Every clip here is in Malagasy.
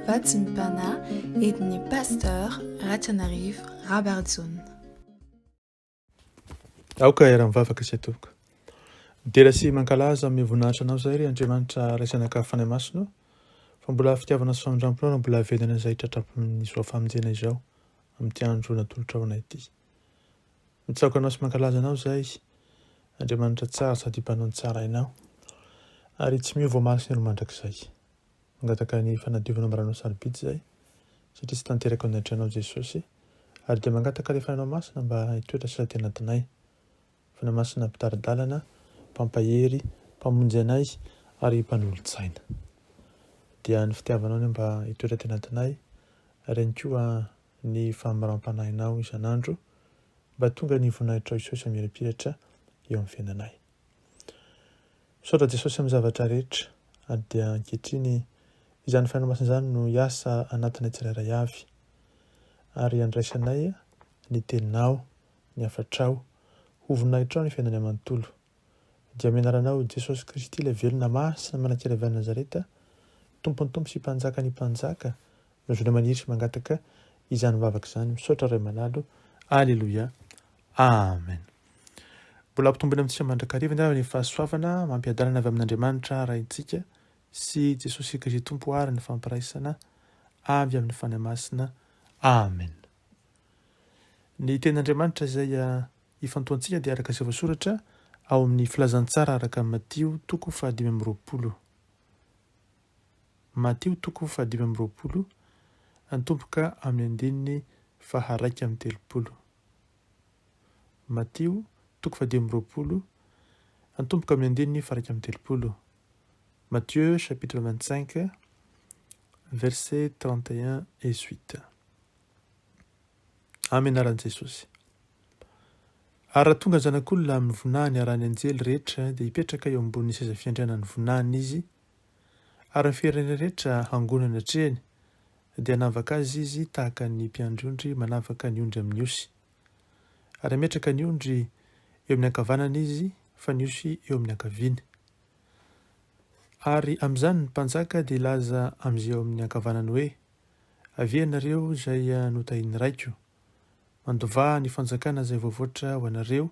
Vatsim-panahy entin'ny Pasteur Ratrianarivo Rabarijaona. Aoka hiara-mivavaka isika tompoko. Midera sy mankalaza amin'ny voninahitra anao izahay ry Andriamanitra Ray Zanaka Fanahy Masina o, fa mbola fitiavana sy famindram-ponao no mbola avelana izay tratram-pon'izao famonjena izao amin'ity andro natolotrao anay ity. Mitsaoka anao sy mankalaza anao izahay, Andriamanitra tsara sady mpanao ny tsara hainao, ary tsy miova omaly sy ny andro mandrakizay. Mangataka ny fanadiovana amin'ny ranao sarobidy izahay, satria tsy tanteraka ao anatrehanao Jesosy, ary dia mangataka ilay Fanahinao Masina mba hitoetra sy aty anatinay. Fanahy Masina mpitari-dalana, mpampahery, mpamonjy anay ary mpanolotsaina. Dia ny fitiavanao anie mba hitoetra aty anatinay, ary ihany koa ny fahamoram-panahinao isan'andro, mba tonga ny voninahitrao hiseho sy hamirapiratra eo amin'ny fiainanay. Misaotra Jesosy amin'ny zavatra rehetra ary dia ankehitriny izany Fanahy Masina izany no hiasa anatinay tsirairay avy ary handraisanay ny teninao, ny hafatrao, ho voninahitrao ny fiainanay manontolo. Dia amin'ny anaranao Jesosy Kristy ilay velona masina manan-kery avy any Nazareta, Tompon'ny Tompo sy Mpanjakan'ny Mpanjaka no zona maniry sy mangataka izany vavaka izany. Misaotra Ray malalo. Aleloia. Amen. Mbola ampitomboina amintsika mandrakariva ny ny fahasoavana mampiadanana avy amin'Andriamanitra Raintsika sy Jesosy Kristy Tompo ary ny fampiraisana avy amin'ny Fanahy Masina. Amen. Ny tenin'Andriamanitra izay ah, ifantohantsika dia araka izay voasoratra ao amin'ny Filazantsara araka an'i Matio toko fahadimy amby 20. Matio toko fahadimy amby 20, antomboka amin'ny andininy faha-31. Matio toko fahadimy amby 20, antomboka amin'ny andininy faha-31. Matthieu chapitre 25, verset 31 et suite. Amin'ny anaran'i Jesosy. Ary raha tonga ny Zanak'olona amin'ny voninahiny arahin'ny anjely rehetra, dia hipetraka eo ambonin'ny seza fiandrianan'ny voninahiny izy, Ary ny firenena rehetra hangona ny atrehiny, dia hanavaka azy izy tahaka ny mpiandry ondry manavaka ny ondry amin'ny osy. Ary hametraka ny ondry eo amin'ny ankavanany izy, fa ny osy eo amin'ny ankaviany. Ary amin'izany ny mpanjaka dia hilaza amin'izay eo amin'ny ankavanany hoe, Avia ianareo izay notahin'ny Raiko, mandovà ny fanjakana izay voavoatra ho anareo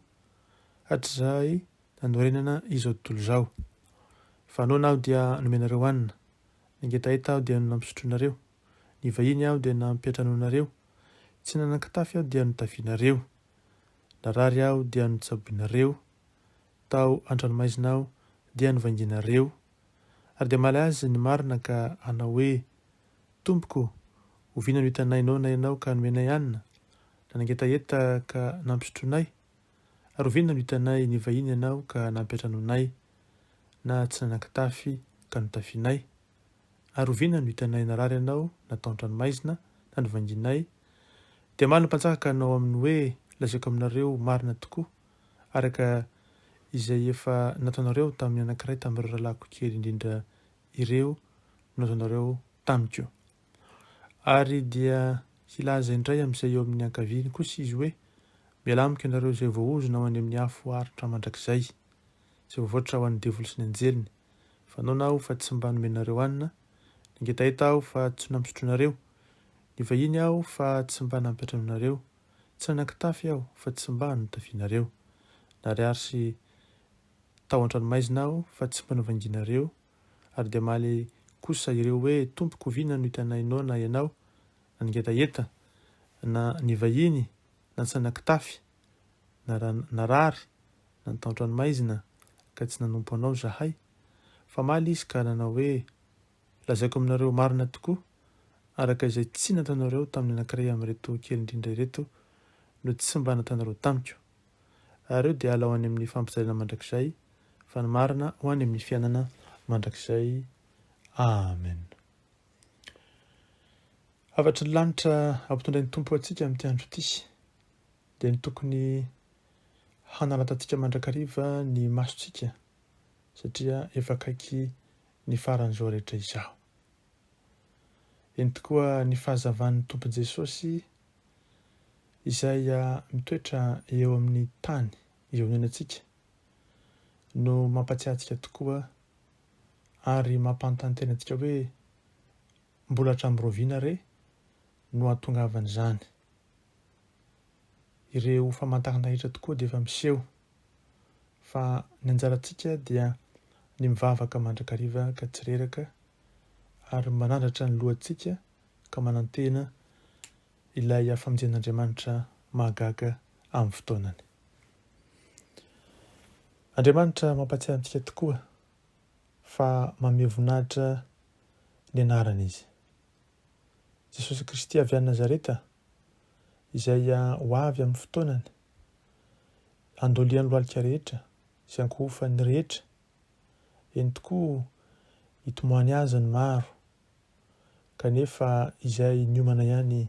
hatrizay nanorenana izao tontolo izao. Fa noana aho dia nomenareo hanina, nangetaheta aho dia nampisotroinareo, nivahiny aho dia nampiantranoinareo, tsy nanan-kitafy aho dia notafianareo, narary aho dia notsaboinareo, tao an-tranomaizina aho dia novangianareo. Ary dia hamaly azy ny marina ka hanao hoe, Tompoko, oviana no hitanay noana ianao ka nomenay hanina, na nangetaheta ka nampisotroinay? Ary oviana no hitanay nivahiny ianao ka nampiantranoinay, na tsy nanan-kitafy ka notafianay? Ary oviana no hitanay narary ianao na tao an-tranomaizina, na novangianay? Dia hamaly ny mpanjaka ka hanao aminy hoe, Lazaiko aminareo marina tokoa, araka izay efa nataonareo tamin'ny anankiray tamin'ireo rahalahiko kely indrindra ireo no nataonareo tamiko. Ary dia hilaza indray amin'izay eo amin'ny ankaviany kosa izy hoe, Mialà amiko ianareo izay voaozona ho any amin'ny afo aritra mandrakizay, izay voavoatra ho an'ny devoly sy ny anjeliny. Fa noana aho fa tsy mba nomenareo hanina, nangetaheta aho fa tsy nampisotroinareo, nivahiny aho fa tsy mba nampiantranoinareo, tsy nanan-kitafy aho fa tsy mba notafianareo, nariary sy tao an-tranomaizina aho fa tsy mba novangianareo, Ary dia hamaly kosa ireo hoe, Tompoko, oviana no hitanay noana ianao, na ningetaheta, na nivahiny, na tsy nanan-kitafy, na narary, na nitao an-tranomaizina, ka tsy nanompo anao izahay? Famaly izy ka nanao hoe, Lazaiko aminareo marina tokoa, araka izay tsy nataonareo tamin'ny anankiray amin'ireto kely indrindra ireto no tsy mba nataonareo tamiko. Ary ireo dia hala ho any amin'ny fampijaliana mandrakizay, fa ny marina ho any amin'ny fiainana mandrakizay. Amen. Hafatry ny lanitra ampitondrain'ny Tompo antsika amin'ity andro ity dia ny tokony hanaratantsika mandrakariva ny masontsika satria efa akaiky ny faran'izao rehetra izao. Eny tokoa ny fahazavan'ny Tompo Jesosy izay mitoetra eo amin'ny tany izay onenantsika no mampatsiahy antsika tokoa ary mampanontany tena antsika hoe. Mbola hatramin'ny rahoviana re no hahatongavan'izany? Ireo famantarana rehetra tokoa dia efa miseho fa ny anjarantsika dia ny mivavaka mandrakariva ka tsy reraka ary manandratra ny lohantsika ka manantena ilay famonjen'Andriamanitra mahagaga amin'ny fotoanany. Andriamanitra mampatsiahy antsika tokoa fa manome voninahitra ny anarany Izy. Jesosy Kristy avy any Nazareta, izay ho avy amin'ny fotoanany, handolian'ny lohalika rehetra sy hankohofan'ny rehetra, eny tokoa hitomoany Azy ny maro, kanefa izay niomana ihany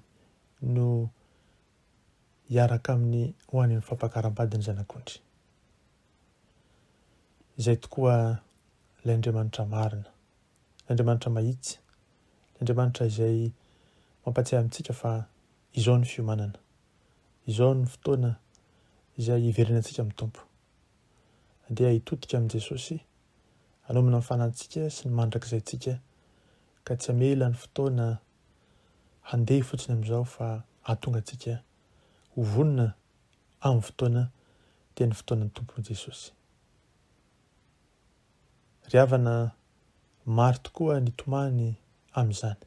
no hiaraka aminy ho any amin'ny fampakaram-badin'ny Zanak'ondry. Izay tokoa ilay Andriamanitra marina, ilay Andriamanitra mahitsy, ilay Andriamanitra izay mampatsiahy amintsika fa izao ny fiomanana, izao ny fotoana izay hiverenantsika amin'ny Tompo. Andeha hitodika amin'i Jesosy, hanomana ny fanantsika sy ny mandrakizaintsika ka tsy hamela ny fotoana handeha fotsiny amin'izao fa hahatonga antsika ho vonona amin'ny fotoana dia ny fotoanan'ny Tompo Jesosy. Ry havana, maro tokoa ny tomany amin'izany.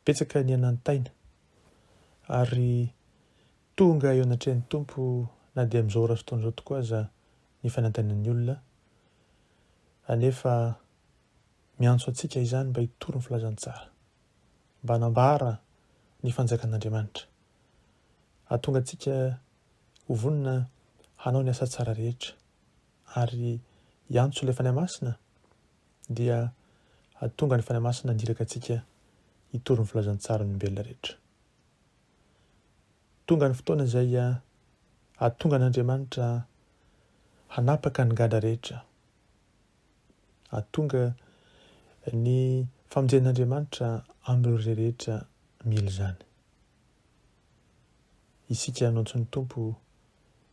Betsaka ny anantaina ary tonga eo anatrehan'ny Tompo na dia amin'izao ora sy fotoana izao tokoa aza ny fanantainan'ny olona. Anefa miantso antsika izany mba hitory ny filazantsara, mba hanambara ny fanjakan'Andriamanitra. Hahatonga antsika ho vonona hanao ny asa tsara rehetra ary hiantso ilay Fanahy Masina dia hahatonga ny Fanahy Masina haniraka antsika hitory ny filazantsara ny olombelona rehetra. Tonga ny fotoana izay hahatonga an'Andriamanitra hanapaka ny gadra rehetra. Hahatonga ny famonjen'Andriamanitra amin'ireo rehetra mila izany. Isika no antsoin'ny Tompo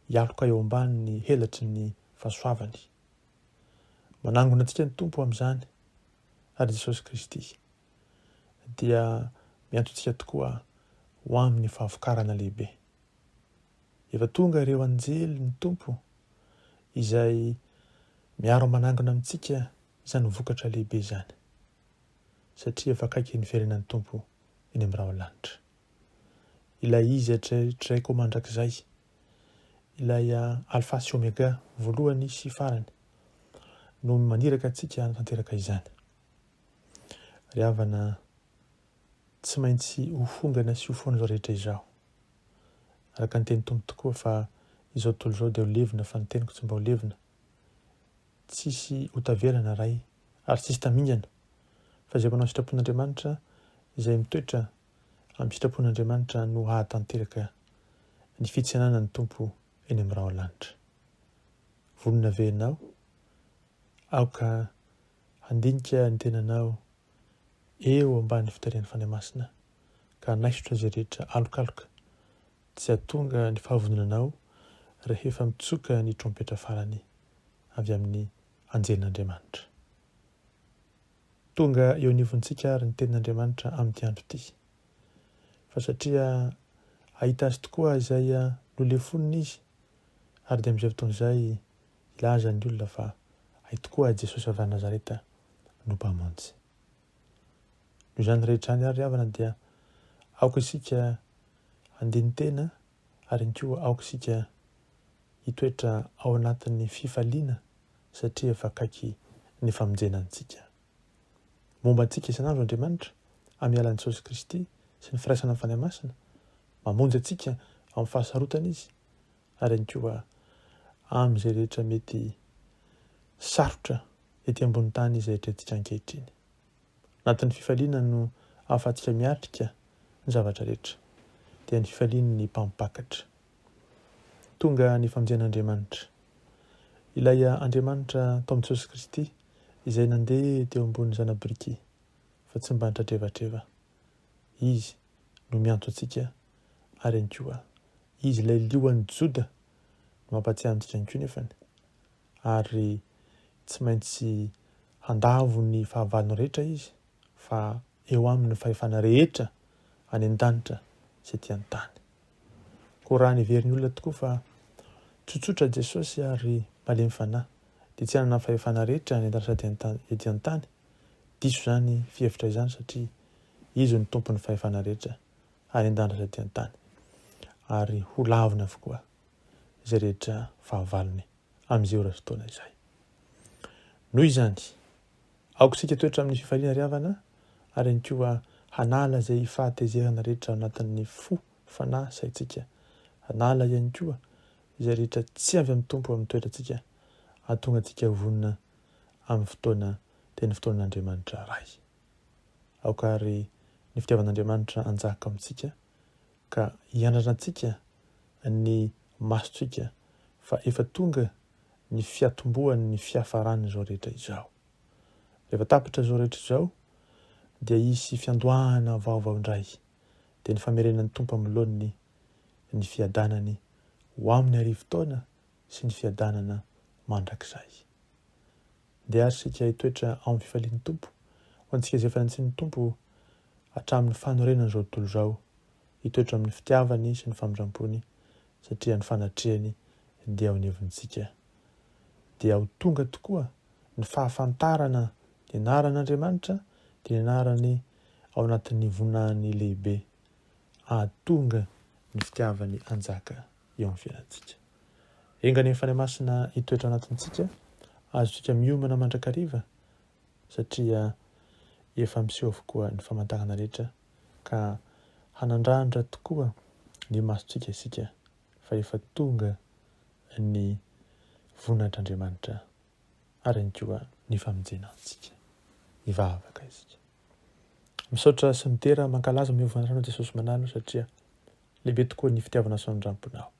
hialoka eo ambanin'ny helatry ny fahasoavany. Manangona antsika ny Tompo amin'izany ary Jesosy Kristy dia miantso antsika tokoa ho amin'ny fahavokarana lehibe. Efa tonga ireo anjely ny Tompo izay miaro manangona amintsika izany vokatra lehibe izany satria efa akaiky ny fiverenan'ny Tompo eny amin'ny rahona lanitra. Ilay Izy hatrizay koa mandrakizay. Ilay Alpha sy Omega, voalohany sy farany, no maniraka antsika hanatanteraka izany. Ry havana, tsy maintsy ho fongana sy ho foana izao rehetra izao. Araka ny teny Tompo tokoa fa izao tontolo izao dia ho levona fa ny teniko tsy mba ho levona. Tsisy ho tavela na ray ary tsisy tamingana fa izay manao ny sitrapon'Andriamanitra, izay mitoetra amin'ny sitrapon'Andriamanitra no hahatanteraka ny fitsenana ny Tompo eny amin'ny rahona lanitra. Vonona ve ianao? Aoka handinika ny tenanao eo ambany fitarihan'ny Fanahy Masina ka hanaisotra izay rehetra alokaloka tsy hahatonga ny fahavononanao rehefa mitsoka ny trompetra farany avy amin'ny anjelin'Andriamanitra. Tonga eo anivontsika ary ny tenin'Andriamanitra amin'ity andro ity. Fa satria hahita azy tokoa izay nolefonina izy, ary dia amin'izay fotoana izay hilaza ny olona fa hay tokoa Jesosy avy any Nazareta no Mpamonjy. Noho izany rehetra izany ary ry havana dia aoka isika handini-tena ary ihany koa aoka isika hitoetra ao anatin'ny fifaliana satria efa akaiky ny famonjena antsika. Momba antsika isan'andro Andriamanitra amin'ny alalan'i Jesosy Kristy sy ny firaisana amin'ny Fanahy Masina, mamonjy antsika amin'ny fahasarotana Izy ary ihany koa amin'izay rehetra mety sarotra ety ambony tany izay atrehintsika ankehitriny. Anatin'ny fifaliana no ahafahantsika miatrika ny zavatra rehetra, dia ny fifalian'ny mpampakatra. Tonga ny famonjen'Andriamanitra. Ilay Andriamanitra tao amin'i Jesosy Kristy izay nandeha teo ambony zana-biriky fa tsy mba nitratrevatreva. Izy no miantso antsika ary ihany koa Izy ilay lioan'i Joda no mampatsiahy antsika ihany koa nefany ary tsy maintsy handavo ny fahavalony rehetra Izy fa. eo aminy ny fahefana rehetra any an-danitra sy ety an-tany. Koa raha neverin'ny olona tokoa fa tsotsotra Jesosy ary malemy fanahy, dia tsy hanana fahefana rehetra any an-danitra sy ety an-tany. Diso izany fihevitra izany satria Izy no Tompon'ny fahefana rehetra any an-danitra sy ety an-tany, ary ho laviny avokoa izay rehetra fahavalony amin'izay ora sy fotoana izay. Noho izany, aoka isika hitoetra amin'ny fifaliana ry havana, ary ihany koa hanala izay fahatezerana rehetra ao anatin'ny fo, fanahy, saintsika. Hanala ihany koa izay rehetra tsy avy amin'ny Tompo amin'ny toetrantsika, hahatonga antsika vonona amin'ny fotoana dia ny fotoanan'Andriamanitra Ray. Aoka àry ny fitiavan'Andriamanitra hanjaka amintsika ka hiandrandra antsika ny masontsika fa efa tonga ny fiatombohan'ny fiafaran'izao rehetra izao. Rehefa tapitra izao rehetra izao dia hisy fiandohana vaovao indray, dia ny famerenan'ny Tompo amin'ny laoniny ny fiadanany ho amin'ny arivotaona sy ny fiadanana mandrakizay. Ndeha ary isika hitoetra ao amin'ny fifalian'ny Tompo, ho antsika izay efa nantsoin'ny Tompo hatramin'ny fanorenana izao tontolo izao, hitoetra amin'ny fitiavany sy ny famindrampony, satria ny fanatrehany dia ao anivontsika. Dia ho tonga tokoa ny fahafantarana ny anaran'Andriamanitra, dia ny anarany ao anatin'ny voninahiny lehibe, hahatonga ny fitiavany hanjaka eo amin'ny fiainantsika. Enga anie ny Fanahy Masina hitoetra ao anatintsika, azontsika miomana mandrakariva satria efa miseho avokoa ny famantarana rehetra ka hanandrandra tokoa ny masontsika isika fa efa tonga ny voninahitr'Andriamanitra ary ihany koa ny famonjena antsika. Hivavaka isika. Misaotra sy midera mankalaza miova ny rano Jesosy manalo satria Lehibe tokoa ny fitiavana sy famindramponao.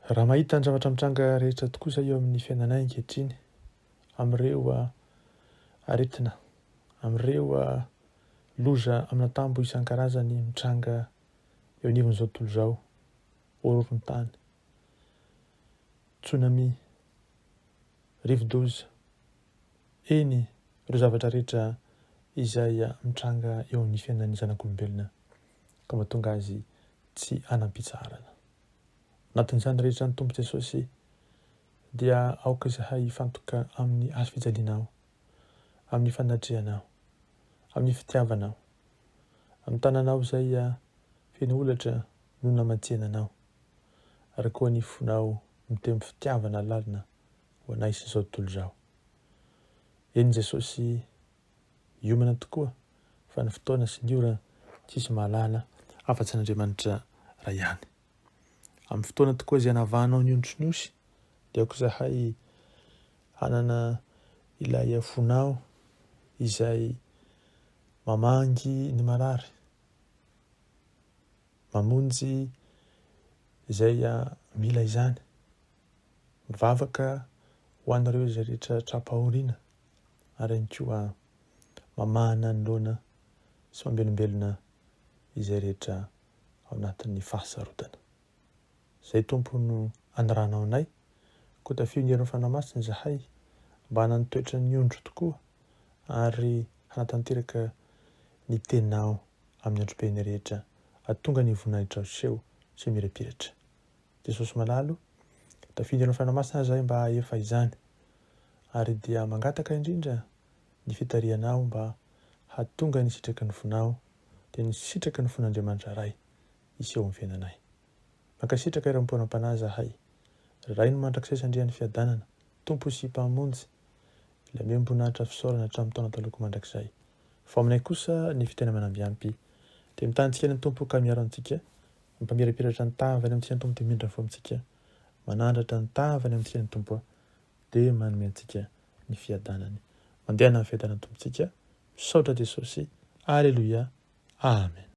Raha mahita ny zavatra mitranga rehetra tokoa izay eo amin'ny fiainanay ankehitriny, amin'ireo aretina, amin'ireo loza amin'antambo isan-karazany mitranga eo anivon'izao tontolo izao, horohoron-tany, tsunami, rivo-doza, eny, ireo zavatra rehetra izay mitranga eo amin'ny fiainan'ny zanak'olombelona ka mahatonga azy tsy hanam-pitsaharana. Anatin'izany rehetra ny Tompo Jesosy dia aoka izahay hifantoka amin'ny hazo fijalianao, amin'ny fanatrehanao, amin'ny fitiavanao, amin'ny tananao izay feno holatra no namantsihana anao, ary koa ny fonao mitempo fitiavana lalina ho anay sy izao tontolo izao. Eny Jesosy hiomana tokoa fa ny fotoana sy ny ora tsisy mahalala afa-tsy an'Andriamanitra Ray ihany. Amin'ny fotoana tokoa izay hanavahanao ny ondry sy ny osy dia aoka izahay hanana ilay fonao izay mamangy ny marary, mamonjy izay mila izany. Mivavaka ho an'ireo izay rehetra tra-pahoriana ary ihany koa mamahana ny loana sy mamelombelona izay rehetra ao anatin'ny fahasarotana. Izay Tompo no anirahanao anay, koa tafio ny herin'ny Fanahy Masina izahay mba hanana ny toetran'ny ondry tokoa ary hanatanteraka ny teninao amin'ny androm-piainay rehetra, hahatonga ny voninahitrao hiseho sy hamirapiratra. Jesosy malalo, tafiditra ny Fanahy Masina izahay mba hahefa izany, ary dia mangataka indrindra ny fitarihanao mba hahatonga ny sitraky ny fonao, dia ny sitraky ny fon'Andriamanitra Ray, hiseho amin'ny fiainanay. Mankasitraka ireo mponam-panahy izahay. Ry Ray no mandrakizay sy Andrian'ny fiadanana, Tompo sy Mpamonjy, Ilay miombon'Atra fisaorana hatramin'ny taona taloha mandrakizay. Fa ao aminay kosa ny fitena manambiampy. Dia mitaha antsika ny Tompo ka miaro antsika, Mampamirapiratra ny tavany amintsika ny Tompo dia mindra fo amintsika. Manandratra ny tavany amintsika ny Tompo dia manome antsika ny fiadanany. Mandehana amin'ny fiadanan'ny Tompontsika. Misaotra Jesosy. Aleloia. Amen.